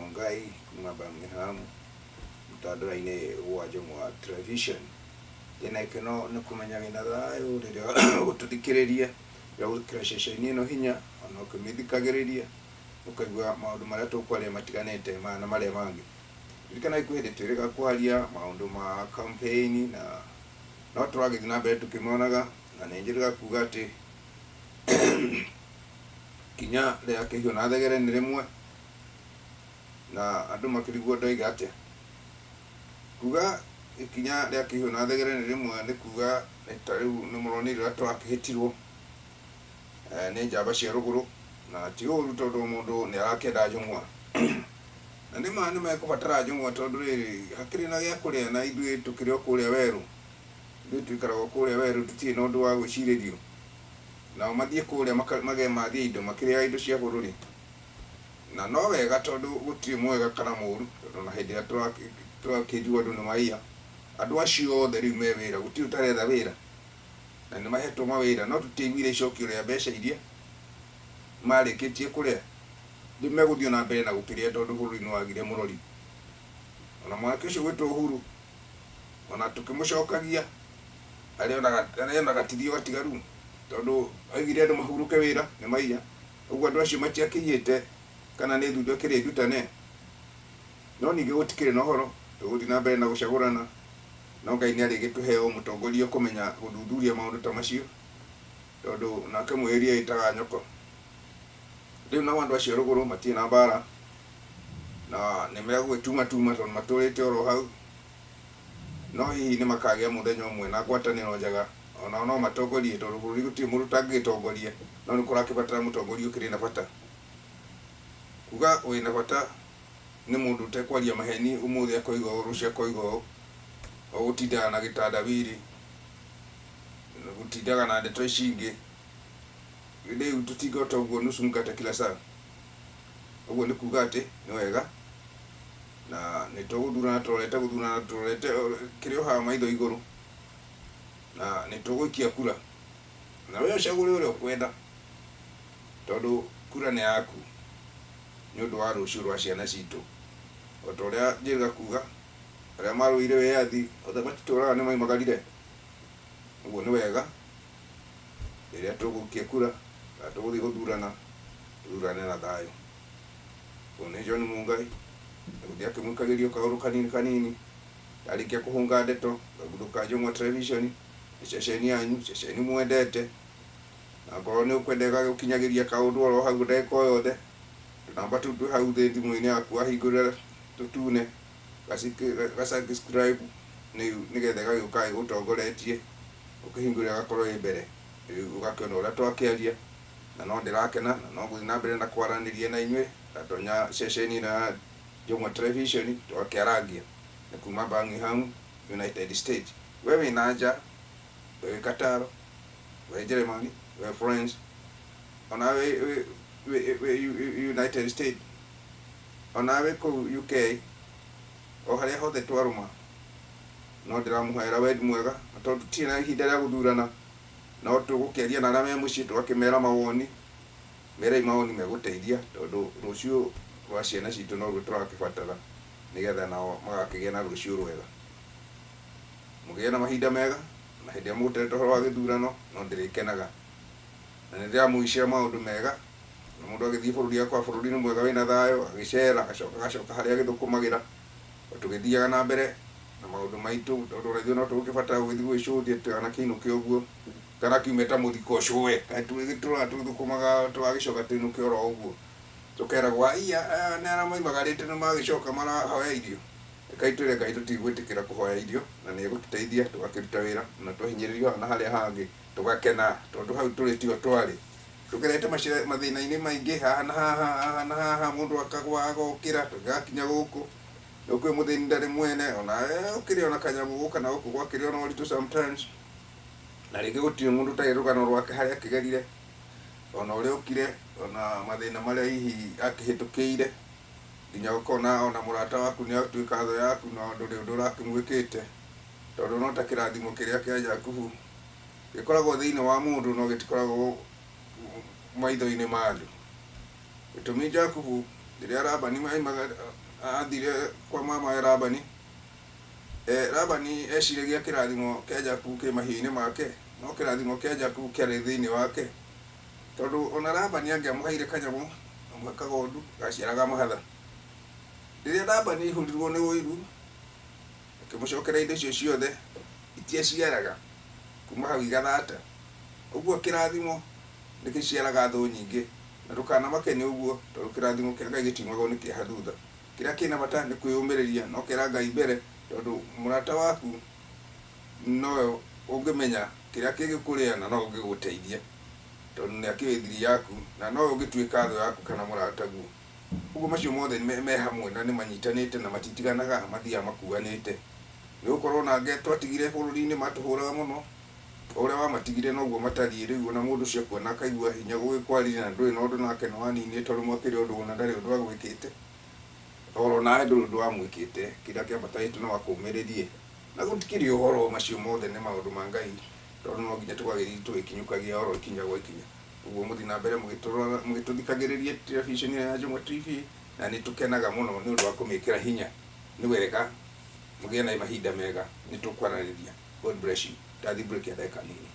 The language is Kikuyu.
Mungai kuma Birmingham mũtandora-inĩ wa Njũng'wa Television. Ndĩna gĩkeno nĩ kũmenya wĩna thayũ rĩrĩa ũgũtũthikĩrĩria, rĩrĩa ũgwĩkĩra ceceni ĩno hinya ona ũkĩmĩthikagĩrĩria ũkaigua maũndũ marĩa tũkwaria matiganĩte maya na marĩa mangĩ. Ririkanai kwĩ hĩndĩ twĩrĩga kwaria maũndũ ma campaign na no tũragĩthiĩ na mbere tũkĩmonaga na nĩ njĩrĩga kuga atĩ ikinya rĩa kĩhiũ na thegere nĩ rĩmwe na andũ makĩrigwo ndoiga atĩa. Kuga ikinya rĩa kĩhiũ na thegere nĩ rĩmwe nĩ kuga nĩ ta rĩu nĩ mũronire ũrĩa tũrakĩhĩtirwo nĩ njamba cia rũgũrũ na ti ũru tondũ o mũndũ nĩ arakĩenda njũng'wa. Na nĩ ma nĩ mekũbatara njũng'wa tondũ rĩrĩ hakĩrĩ na gĩa kũrĩa na ithuĩ tũkĩrĩ o kũrĩa werũ. Ithuĩ tũikaraga o kũrĩa werũ tũtirĩ na ũndũ wa gwĩcirĩrio. Nao mathiĩ kũrĩa makemathie indo makĩrĩaga indo cia bũrũri. Na no wega tondũ gũtirĩ mwega kana mũru tondũ ona hĩndĩ ĩrĩa tũrakĩrigwo andũ nĩ maiya, andũ acio othe rĩu me wĩra gũtirĩ ũtaretha wĩra na nĩ mahetwo mawĩra no tũtiaiguire icokio rĩa mbeca iria marĩkĩtie kũrĩa. Rĩu megũthiĩ ona mbere na gũkĩrĩa tondũ bũrũri nĩ wagire mũrori. Ona mwanake ũcio ũgwĩtwo Uhuru ona tũkĩmũcokagia arĩ ona gatithio gatigaru tondũ oigire andũ mahurũke wĩra nĩ maiya. Ũguo andũ acio matiakĩiyĩte kana nĩ thundo ĩkĩrĩ ndutane. No ningĩ gũtikĩrĩ na ũhoro, tũgũthiĩ na mbere na gũcagũrana, no Ngai nĩarĩgĩtũhe o mũtongoria ũkũmenya gũthuthuria maũndũ ta macio, tondũ nake mwĩĩri eĩtaga nyoko. Rĩu nao andũ acio a rũgũrũ matirĩ na mbaara, na nĩmegũgĩtumatuma tondũ matũũrĩte oro hau. No hihi nĩ makagĩa mũthenya ũmwe na ngwatanĩro njega, o nao no matongorie, tondũ bũrũri gũtirĩ mũndũ ũtangĩgĩtongoria, no nĩ kũrakĩbatara mũtongoria ũkĩrĩ na bata. Kuga wĩ na bata nĩ mũndũ ũtekwaria maheni, ũmũthĩ akoiga ũũ, rũciũ akoiga ũũ, ũgũtindaga na gĩtandawiri, gũtindaga na ndeto ici ingĩ. Rĩu tũtingĩhota ũguo nusu mkate kila saa. Ũguo nĩ kuga atĩ nĩ wega na nĩ tũgũthurana tũrorete gũthurana tũrorete kĩrĩa ũhaga maitho igũrũ na nĩ tũgũikia kura na we ũcagũre ũrĩa ũkwenda tondũ kura nĩ yaku nĩ ũndũ wa rũciũ rwa ciana citũ. O ta ũrĩa njĩrĩga kuga arĩa marũĩire wĩyathi othe matitũraga nĩ maimagarire. Ũguo nĩ wega rĩrĩa tũgũikia kura kana tũgũthiĩ gũthurana tũthurane na thayũ. Ũyũ nĩ John Mungai, egũthiĩ akĩmũikagĩria kaũndũ kanini kanini, ndarĩkia kũhũnga ndeto, ngaguthũka Njũng'wa Television, nĩ ceceni yanyu, ceceni mwendete, na angorwo nĩ ũkwenda ĩgagũkinyagĩria kaũndũ oro hau ndagĩka o yothe, tũnamba tũu twĩ hau thĩ thimũ-inĩ yaku wahingũrĩra tũtune, ga subscribe nĩgetha ĩgagĩũka ĩgũtongoretie, ũkĩhingũrĩra ĩgakorwo ĩ mbere, rĩu ũgakĩona ũrĩa twakĩaria. Na no ndĩrakena na no ngũthiĩ na mbere na kwaranĩria na inyuĩ ndatonya ceceni ĩno ya Njũng'wa Television tũgakĩarangia. Nĩ kuma Birmingham, United States. We wĩ na nja, we wĩ Qatar, we Germany, we France, ona wĩ wĩ United States, ona wĩ kũu UK, o harĩa hothe twarũma, no ndĩramũhoera wendi mwega, na tondũ tũtirĩ na ihinda rĩa gũthurana, No tũgũkĩaria na arĩa me mũciĩ tũgakĩmera mawoni, merei mawoni megũteithia tondũ rũciũ rwa ciana citũ noruo tũrakĩbatara nĩgetha nao magakĩgĩa na rũciũ rwega. Mũgĩe na mahinda mega na hĩndĩ ĩrĩa mũgũtereta ũhoro wa gĩthurano no ndĩrĩkenaga na nĩ ndĩramũicĩra maũndũ mega na mũndũ agĩthiĩ bũrũri agakora bũrũri nĩ mwega wĩna thayũ, agĩcera agacoka agacoka harĩa agĩthũkũmagĩra. O tũgĩthiaga na mbere na maũndũ maitũ, tondũ ona ithuĩ no tũgũkĩbatara gũgĩthiĩ gwĩcũthia tũtiganakĩinũke ũguo, tũtanakiume ta mũthiko cũe, kaĩ tũgĩtũraga tũthũkũmaga tũgagĩcoka tũinũke oro ũguo, tũkeragwo haiya aya nĩ arĩa moimagarĩte nĩ magĩcoka marahoya irio. Rekei twĩre Ngai tũtigwĩtĩkĩra kũhoya irio na nĩ egũtũteithia tũgakĩruta wĩra na twahinyĩrĩrio haha na harĩa hangĩ tũgakena tondũ hau tũrĩ tiho twarĩ. Tũgerete mathĩna-inĩ maingĩ haha na haha, haha na haha, mũndũ akagwa agokĩra, tũgĩgakinya gũkũ. Rĩu kwĩ mũthĩni ndarĩ mwene, ona ũkĩrĩ ona kanyamũ gũka na gũkũ gwakĩrĩ ona ũritũ sometimes. Na rĩngĩ gũtirĩ mũndũ ũtarĩ rũgano rwake harĩa akĩgerire, ona ũrĩa okire, ona mathĩna marĩa hihi akĩhĩtũkĩire, nginya ũkona ona mũrata waku nĩ atuĩka thũ yaku na ndũrĩ ũndũ ũrakĩmwĩkĩte, tondũ no ta kĩrathimo kĩrĩa kĩa Jakubu. Gĩkoragwo thĩinĩ wa mũndũ no gĩtikoragwo maitho-inĩ ma andũ. Gĩtũmi Jakubu Rĩrĩa Labani aimaga athire kwa mamawe Labani, Labani eciragia kĩrathimo kĩa Jakubu kĩ mahiũ-inĩ make, no kĩrathimo kĩa Jakubu kĩarĩ thĩinĩ wake. Tondũ ona Labani angĩamũheire kanyamũ, amũhe kagondu, gaciaraga mahatha. Rĩrĩa Labani aihũrirwo nĩ ũiru, akĩmũcokera indo icio ciothe, itiaciaraga, kuma hau igathata. Ũguo kĩrathimo nĩ gĩciaraga thũ nyingĩ, na ndũkanamake nĩ ũguo, tondũ kĩrathimo kĩa Ngai gĩtiumagwo nĩ kĩeha thutha. Kĩrĩa kĩna bata nĩ kwĩyũmĩrĩria na ũkera Ngai mbere, tondũ mũrata waku nowe ũngĩmenya kĩrĩa kĩngĩkũrĩa na nowe ũngĩgũteithia, tondũ nĩ akĩũĩ thiri yaku na nowe ũngĩtuĩka thũ yaku kana mũrataguo. Ũguo macio mothe me hamwe na nĩ manyitanĩte na matitiganaga, mathiaga makuanĩte. Nĩ gũkorwo ona angĩ twatigire bũrũri-inĩ matũhũraga mũno, o ũrĩa wamatigire noguo matariĩ rĩu, ona mũndũ ũcio akuona akaigua hinya gũgĩkwarĩria na ndũrĩ na ũndũ nake nĩ waninire tondũ mwakĩrĩ ũndũ na ndarĩ ũndũ agwĩkĩte. Oro nawe ndũrĩ ũndũ wamwĩkĩte, kĩrĩa kĩabatarĩte no akũmĩrĩrie. Na gũtikĩrĩ ũhoro, macio mothe nĩ maũndũ ma Ngai, tondũ no nginya tũgagĩthiĩ tũgĩkinyũkagia oro ikinya gwa ikinya. Ũguo mũthiĩ na mbere mũgĩtũrora, mũgĩtũthikagĩrĩria terebiceni ĩno ya Njũng'wa TV, na nĩ tũkenaga mũno nĩ ũndũ wa kũmĩkĩra hinya. Nĩ wega, mũgĩe na mahinda mega, nĩ tũkwaranĩria. God bless you. Ndathiĩ break ya ndagĩka nini.